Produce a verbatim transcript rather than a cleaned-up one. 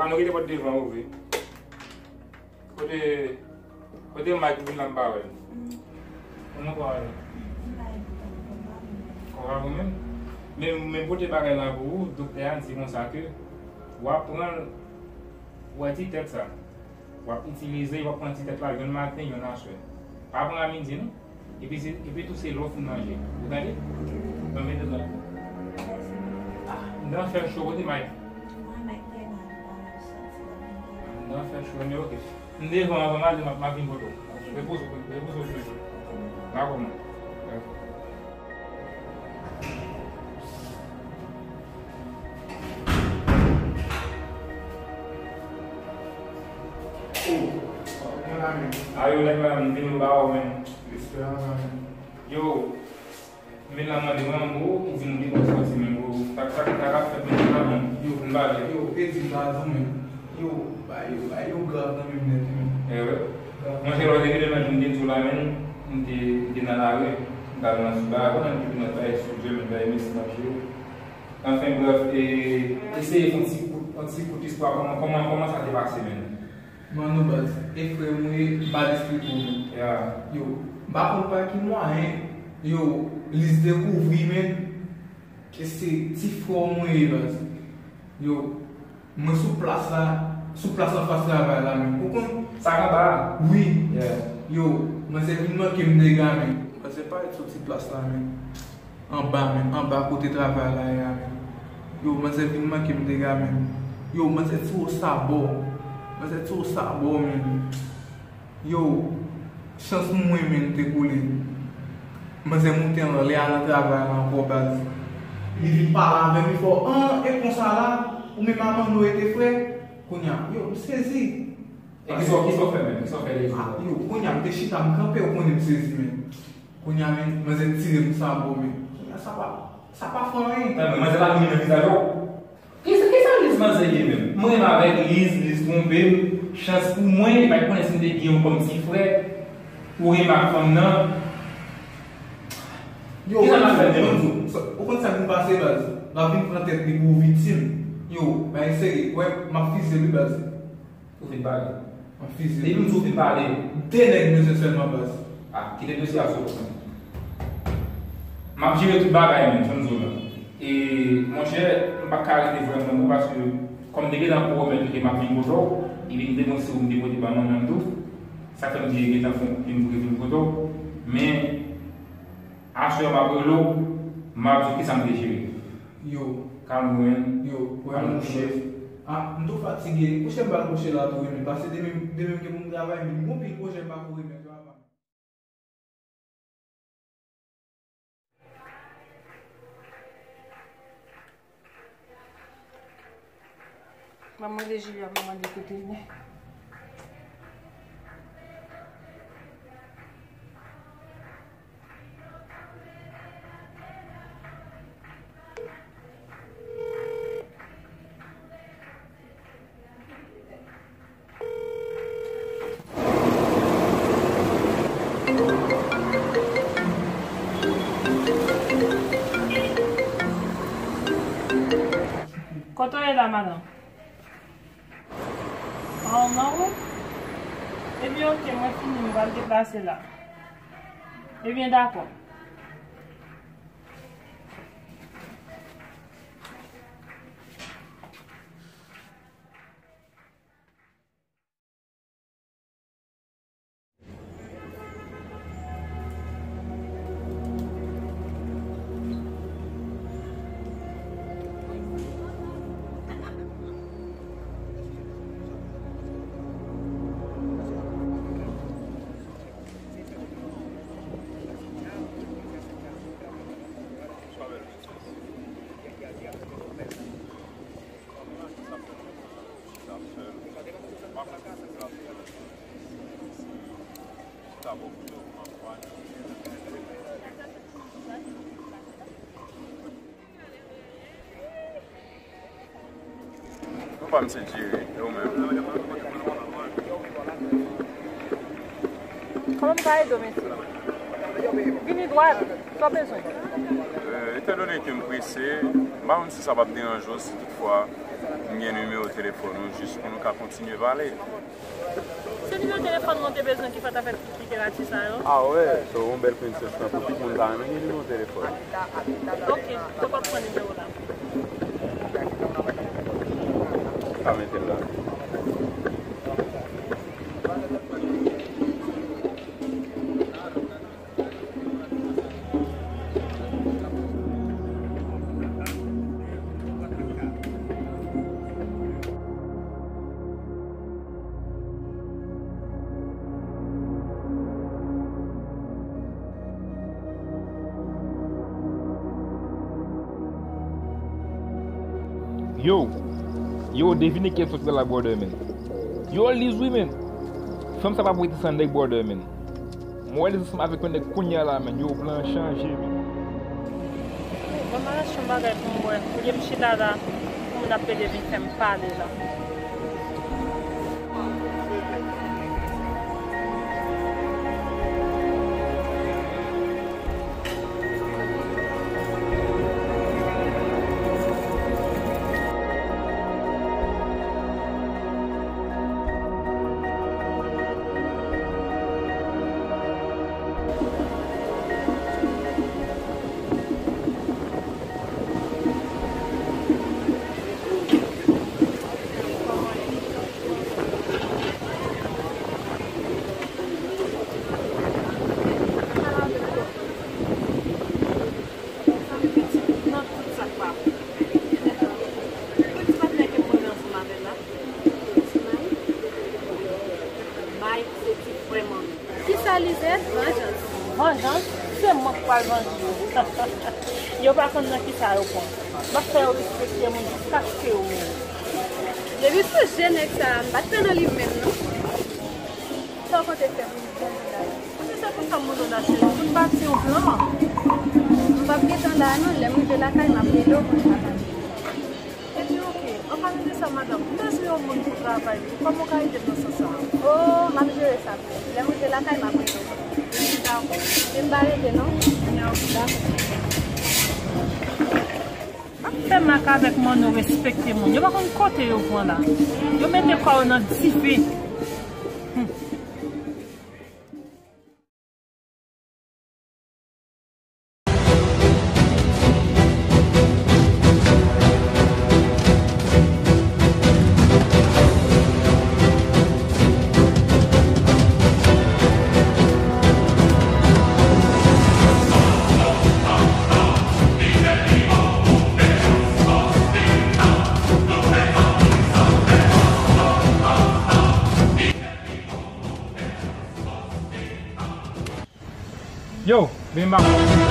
A, nou kite pòt devan ouvri. Kote, kote Mike vin la m pa wè l. Kòman kò a ye? Kò a gou menm? Men, men pote bagay la pou ou, doktè a di konsa ke w ap pran l, w wè ti tèt sa. W ap itilize, w ap pran ti tèt la, yonn maten, yonn aswè. Pa pran a midi, non. Epi se, epi tou se lè w fin manje. Ou tande? Mwen mete zòt. Ah, m nan fè cho kote Mike. Mwen, Mike te la, li pa la, li soti la, li te la. M nan fè cho, men oke. M devan, anvan m ale, m ap, m ap vin kote w. Repoze w, repoze w, repoze w. Dakò, mwen. A yo, nèg la, m vin m ba w, men. Respè a, men. Yo, men la mande mwen, bro, ou vin m gen kòb soti, men, bro. Sa, sa, sa k ap fèt, men, la, men. Yo, m ba l. Yo, Edi, m ta di w, men. Yo, ba yo, ba yo grav nan men m nèt, men. Eh, wi. Grav. Monchè, lè w te kite nan jou m te di w la, men, m te, m te nan lari. M t al nan sou bagay, konnen m te nan bay sou men bay mesi nan pye. Anfen, brèf, e, eseye fè yon ti kout, yon ti kout istwa, kòman, kòman, kòman sa te pase, men. Mano, baz, e frè m ou ye, m pa t esplike w, men. Ya. Yo, m pa konn pa ki mwayen, yo, Liz dekouvri, men, ke se ti frè w mwen ye, baz. Yo, mwen sou plas la, sou plas anfas travay la, men. Ou konn? Sa k anba a? Wi. Yeah. Yo, manzè vin manke m dega, men. Manzè parèt sou ti plas la, men. Anba, men, anba kote travay la ye a, men. Yo, manzè vin manke m dega, men. Yo, manzè tire w sabò. Manzè tire w sabò, men. Yo, chans pou mwen, men, te koule. Manzè moute anlè a nan travay la ankò, baz. Li vin pale avè m, li fè w, an, e konsa la, ou menm a Mano rete frè? Kounye a, yo, m sezi. E kisa w, kisa w fè menm? Kisa w fè lè jou a? Yo, kounye a, m te chita, m kanpe, ou konnen m sezi, men. Kounye a, men, manzè tire m sabò, men. Kounye a, sa pa, sa pa fè anyen. Sa, men manzè pa goumen nan vizaj ou? Kisa, kisa Liz manzè ye menm? Mwen renmen avèk Liz, Liz twonpe m. Chans pou mwen, li pa t konnen si m te gen yon kòm ti frè. Ou renmen ak fanm nan. Yo, kisa l ap fè menm? Ou konn sa k vin pase, baz? L ap vin pran tèt li pou viktim. Yo, bagay serye. Wè, m ap fizye l wi, baz. Ou fin pale? M ap fizye. Depi m di w fin pale. De nèg bezwen sèlman, baz. Ah, kite dosye a sou ou. M ap jere tout bagay, menm, sa m di w la. E, monchè, m pa ka rete vrèman bon, paske kòm m te gentan pwomèt ou ke m ap vin kote w, epi m te montre w m te pote ban manman m tou. Sa fè m te gentan fè yon kote pou vin kote w. Men, aswè m ap rele w, m ap di w kisa m te jere. Yo. Kalm ou, men. Yo, wè, al kouche. Ah, m tou fatige. Kouche m pral kouche la tou, wi, men. Paske demen, demen m gen pou m travay, men m gon pil pwojè m pa ko remèt yo avan. M ap mande Julia pou mande kote l ye. Kote w ye la, madanm? An, nan wout? Ebyen, oke, mwen fini, m pral deplase la. Ebyen, dakò. Ou pa m se Jerry, e ou menm? Kòman m ka ede w, mesye? Vini dwat, sa w bezwen? Wi, wi. Etandone ke m prese, m pa konn si sa p ap deranje w si toutfwa m gen nimewo telefòn ou jis pou nou ka kontinye pale. Se nimewo telefòn mwen te bezwen ki fèt avèk literati sa yo. Ah wè, se yon bèl princess lan pou tout moun ta renmen gen nimewo telefòn. Ok, mwen p ap pran nimewo la. Ka mete l la. Yo, yo, devine kiyès ki la, brother, man. Yo, Liz, wi, man. Fanm sa p ap rete san nèg, brother, man. Mwen wè li ansanm avèk yon nèg kounye a la, man. Yo, plan an chanje, man. Bon, m al achte yon bagay pou m bwè. Olye m chita la, pou moun ap pede vin fè m pale la. Sa vle pitit nan tout sa k pa bon. Premye patnè ke m manje ansanm avè l la, se Mike. Mike se ti frè manmi. Kisa Lizèt? Vanjans. Vanjans? Se mwen k pral vanje w. Yo pa konn nan kisa yo pran. M ap fè yo respekte mwen jiskaske yo mouri. Depi sou je nèg sa a, m pa t kwè nan li menm non. Sa w konte fè pou nou jwenn la? Mwen se konsa m mande w la, cheri, pou n bati yon plan. M p ap gentan la non, lè m rive lakay, m ap rele w pou n ka pale. Epi, oke, an palan de sa, madanm, m bezwen yon moun pou travay pou kòman w ka ede m nan sans sa a? O, m ap jere sa pou ou. Lè m rive lakay, m ap rele w. Dakò. Men m pa rete non. Dakò. Ap fè mak avèk manno, respekte moun. Yo pa konn kote yo pran la. Yo mete kò yo nan dife. Hmm. Yo, vin ba.